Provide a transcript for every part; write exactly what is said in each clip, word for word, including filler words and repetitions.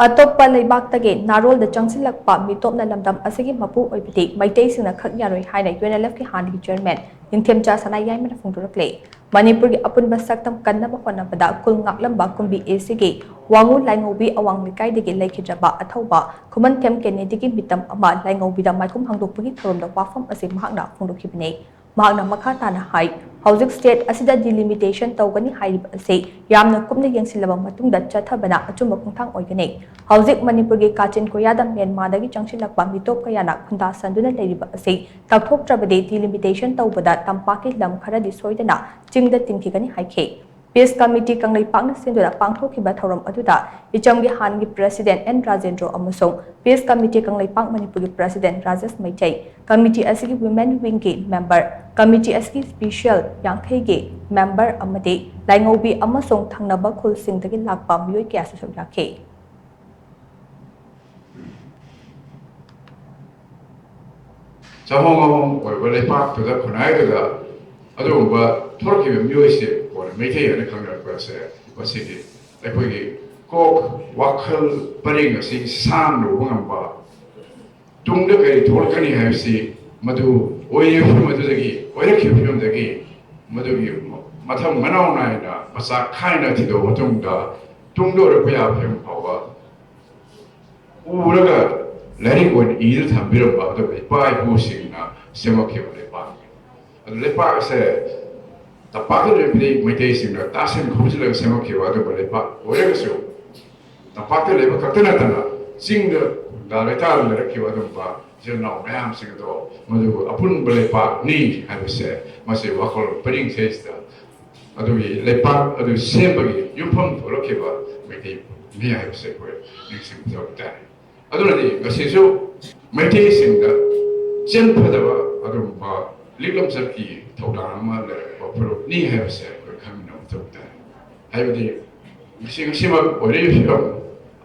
ꯑꯇꯣꯞꯄ ꯂꯩꯕꯥꯛꯇꯒꯤ ꯅꯥꯔꯣꯜꯗ ꯆꯪꯁꯤꯜꯂꯛꯄ ꯃꯤꯇꯣꯞꯅ ꯂꯝꯗꯝ ꯑꯁꯤꯒꯤ ꯃꯄꯨ ꯑꯣꯏꯕꯗꯤ ꯃꯩꯇꯩꯁꯤꯡꯅ ꯈꯛ ꯌꯥꯔꯣꯏ ꯍꯥꯏꯅ UNLFꯀꯤ ꯍꯥꯟꯅꯒꯤ chairman ꯅꯤꯡꯊꯦꯝꯆꯥ ꯁꯅꯥꯌꯥꯏꯃꯅ ꯐꯣꯡꯗꯣꯔꯛꯂꯦ꯫ ꯃꯅꯤꯄꯨꯔꯒꯤ ꯑꯄꯨꯟꯕ ꯁꯛꯇꯝ ꯀꯟꯅꯕ ꯍꯣꯠꯅꯕꯗ ꯀꯨꯜ ꯉꯥꯛꯂꯝꯕ ꯀꯨꯝꯕꯤ ACꯒꯤ ꯋꯥꯉꯨ ꯂꯥꯏꯉꯧꯕꯤ ꯑꯋꯥꯡ ꯂꯩꯀꯥꯏꯗꯒꯤ ꯂꯩꯈꯤꯗ꯭ꯔꯕ ꯑꯊꯧꯕ ꯈꯨꯃꯟꯊꯦꯝ ꯀꯦꯅꯦꯗꯤꯒꯤ ꯃꯤꯇꯝ ꯑꯃ ꯂꯥꯏꯉꯧꯕꯤꯗ ꯃꯥꯏꯈꯨꯝ ꯍꯥꯡꯗꯣꯛꯄꯒꯤ ꯊꯧꯔꯝꯗ ꯋꯥꯐꯝ ꯑꯁꯤ ꯃꯍꯥꯛꯅ ꯐꯣꯡꯗꯣꯛꯈꯤꯕꯅꯤ꯫ ꯃꯍꯥꯛꯅ ꯃꯈꯥ ꯇꯥꯅ ꯍꯥꯏ, ꯍꯧꯖꯤꯛ state ꯑꯁꯤꯗ delimitation ꯇꯧꯒꯅꯤ ꯍꯥꯏꯔꯤꯕ ꯑꯁꯤ ꯌꯥꯝꯅ ꯀꯨꯞꯅ ꯌꯦꯡꯁꯤꯜꯂꯕ ꯃꯇꯨꯡꯗ ꯆꯠꯊꯕꯅ ꯑꯆꯨꯝꯕ ꯈꯣꯡꯊꯥꯡ ꯑꯣꯏꯒꯅꯤ꯫ ꯍꯧꯖꯤꯛ ꯃꯅꯤꯄꯨꯔꯒꯤ ꯀꯥꯆꯤꯟ ꯀꯣꯌꯥꯗ ꯃ꯭ꯌꯥꯟꯃꯥꯔꯗꯒꯤ ꯆꯪꯁꯤꯜꯂꯛꯄ ꯃꯤꯇꯣꯞ ꯀꯌꯥꯅ ꯈꯨꯟꯗꯥꯁꯟꯗꯨꯅ ꯂꯩꯔꯤꯕ ꯑꯁꯤ ꯀꯛꯊꯣꯛꯇ꯭ꯔꯕꯗꯤ delimitation ꯇꯧꯕꯗ ꯇꯝꯄꯥꯛꯀꯤ ꯂꯝ ꯈꯔꯗꯤ ꯁꯣꯏꯗꯅ ꯆꯤꯡꯗ ꯇꯤꯟꯈꯤꯒꯅꯤ ꯍꯥꯏꯈꯤ꯫ Peace Committee ꯀꯪꯂꯩꯄꯥꯛꯅ ꯁꯤꯟꯗꯨꯅ ꯄꯥꯡꯊꯣꯛꯈꯤꯕ ꯊꯧꯔꯝ ꯑꯗꯨꯗ ꯏꯆꯝꯒꯤ ꯍꯥꯟꯅꯒꯤ president N ꯔꯥꯖꯦꯟꯗ꯭ꯔꯣ ꯑꯃꯁꯨꯡ Peace Committee ꯀꯪꯂꯩꯄꯥꯛ ꯃꯅꯤꯄꯨꯔꯒꯤ president ꯔꯥꯖꯦꯁ ꯃꯩꯇꯩ, committee ꯑꯁꯤꯒꯤ women wingꯒꯤ member, committee ꯑꯁꯤꯒꯤ special ꯌꯥꯡꯈꯩꯒꯤ member ꯑꯃꯗꯤ ꯂꯥꯏꯉꯧꯕꯤ ꯑꯃꯁꯨꯡ ꯊꯪꯅꯕ ꯈꯨꯜꯁꯤꯡꯗꯒꯤ ꯂꯥꯛꯄ ꯃꯤꯑꯣꯏ ꯀꯌꯥꯁꯨ ꯁꯔꯨꯛ ꯌꯥꯈꯤ꯫ ꯆꯍꯣꯡ ꯉꯥꯍꯣꯡ ꯑꯣꯏꯕ ꯂꯩꯄꯥꯛꯇꯨꯗ, ꯈꯨꯟꯅꯥꯏꯗꯨꯗ ꯑꯗꯨꯒꯨꯝꯕ ꯊꯣꯛꯂꯛꯈꯤꯕ ꯃꯤꯑꯣꯏꯁꯦ ꯀꯣꯟꯅ ꯃꯩꯇꯩ ꯍꯥꯏꯅ ꯈꯪꯅꯔꯛꯄ ꯑꯁꯦ ꯃꯁꯤꯒꯤ ꯑꯩꯈꯣꯏꯒꯤ ꯀꯣꯛ ꯋꯥꯈꯜ ꯄꯔꯦꯡ ꯑꯁꯤ ꯁꯥꯡꯅ ꯎꯕ ꯉꯝꯕ, ꯇꯨꯡꯗ ꯀꯔꯤ ꯊꯣꯛꯂꯛꯀꯅꯤ ꯍꯥꯏꯕꯁꯤ ꯃꯗꯨ ꯑꯣꯏꯔꯤꯕ ꯐꯤꯕꯝ ꯑꯗꯨꯗꯒꯤ, ꯑꯣꯏꯔꯛꯈꯤꯕ ꯐꯤꯕꯝꯗꯒꯤ ꯃꯗꯨꯒꯤ ꯃꯊꯪ ꯃꯅꯥꯎ ꯅꯥꯏꯅ ꯃꯆꯥꯛ ꯈꯥꯏꯅ ꯊꯤꯗꯣꯛꯑ ꯃꯇꯨꯡꯗ ꯇꯨꯡꯗ ꯑꯣꯏꯔꯛꯄ ꯌꯥꯕ ꯐꯤꯕꯝ ꯐꯥꯎꯕ ꯎꯔꯒ ꯂꯥꯏꯔꯤꯛ ꯑꯣꯏꯅ ꯏꯗꯨꯅ ꯊꯝꯕꯤꯔꯝꯕ ꯑꯗꯨꯒ ꯏꯄꯥ ꯏꯄꯨꯁꯤꯡꯅ ꯁꯦꯝꯃꯛꯈꯤꯕ ꯂꯩꯄꯥꯛꯅꯤ꯫ ꯑꯗꯨ ꯂꯩꯄꯥꯛ ꯑꯁꯦ ꯇꯝꯄꯥꯛꯇ ꯂꯩꯕꯗꯤ ꯃꯩꯇꯩꯁꯤꯡꯅ ꯇꯥꯁꯤꯟ ꯈꯣꯝꯖꯤꯜꯂꯒ ꯁꯦꯝꯃꯛꯈꯤꯕ ꯑꯗꯨꯒꯨꯝꯕ ꯂꯩꯄꯥꯛ ꯑꯣꯏꯔꯒꯁꯨ, ꯇꯝꯄꯥꯛꯇ ꯂꯩꯕ ꯈꯛꯇ ꯅꯠꯇꯅ ꯆꯤꯡꯗ ꯈꯨꯟꯗꯥ ꯂꯩꯇꯥꯗ ꯂꯩꯔꯛꯈꯤꯕ ꯑꯗꯨꯒꯨꯝꯕ ꯏꯆꯤꯜ ꯏꯅꯥꯎ ꯃꯌꯥꯝꯁꯤꯡ ꯑꯗꯣ ꯃꯗꯨ ꯑꯄꯨꯟꯕ ꯂꯩꯄꯥꯛꯅꯤ ꯍꯥꯏꯕꯁꯦ ꯃꯁꯤ ꯋꯥꯈꯜꯂꯣꯟ ꯄꯔꯤꯡ ꯁꯤꯗꯩꯁꯤꯗ ꯑꯗꯨꯒꯤ ꯂꯩꯄꯥꯛ ꯑꯗꯨ ꯁꯦꯝꯕꯒꯤ ꯌꯨꯝꯐꯝ ꯊꯣꯛꯂꯛꯈꯤꯕ ꯃꯩꯇꯩꯅꯤ ꯍꯥꯏꯕꯁꯦ ꯑꯩꯈꯣꯏ ꯅꯤꯡꯁꯤꯡꯕ ꯃꯊꯧ ꯇꯥꯏ꯫ ꯑꯗꯨꯅꯗꯤ ꯉꯁꯤꯁꯨ ꯃꯩꯇꯩꯁꯤꯡꯗ ꯆꯦꯟꯐꯗꯕ ꯑꯗꯨꯒꯨꯝꯕ ꯂꯤꯛꯂꯝꯆꯠꯀꯤ ꯊꯧꯗꯥꯡ ꯑꯃ ꯂꯩꯔꯛꯄ ꯐꯨꯔꯨꯞꯅꯤ ꯍꯥꯏꯕꯁꯦ ꯑꯩꯈꯣꯏ ꯈꯪꯃꯤꯟꯅꯕ ꯃꯊꯧ ꯇꯥꯏ꯫ ꯍꯥꯏꯕꯗꯤ ꯉꯁꯤ, ꯉꯁꯤꯃꯛ ꯑꯣꯏꯔꯛꯂꯤꯕ ꯐꯤꯕꯝ,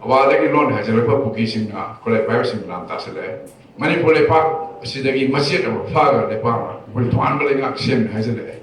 ꯑꯋꯥꯗꯒꯤ ꯂꯣꯟ ꯍꯥꯏꯖꯔꯛꯄ ꯀꯨꯀꯤꯁꯤꯡꯅ, ꯈꯨꯠꯂꯥꯏ ꯄꯥꯏꯕꯁꯤꯡꯅ ꯂꯥꯟ ꯇꯥꯁꯤꯜꯂꯛꯑꯦ꯫ ꯃꯅꯤꯄꯨꯔ ꯂꯩꯄꯥꯛ ꯑꯁꯤꯗꯒꯤ ꯃꯆꯦꯠ ꯑꯃ ꯐꯥꯔꯒ ꯂꯩꯄꯥꯛ ꯑꯃ, ꯑꯩꯈꯣꯏ ꯇꯣꯉꯥꯟꯕ ꯂꯩꯉꯥꯛ ꯁꯦꯝꯃꯦ ꯍꯥꯏꯖꯤꯜꯂꯛꯑꯦ꯫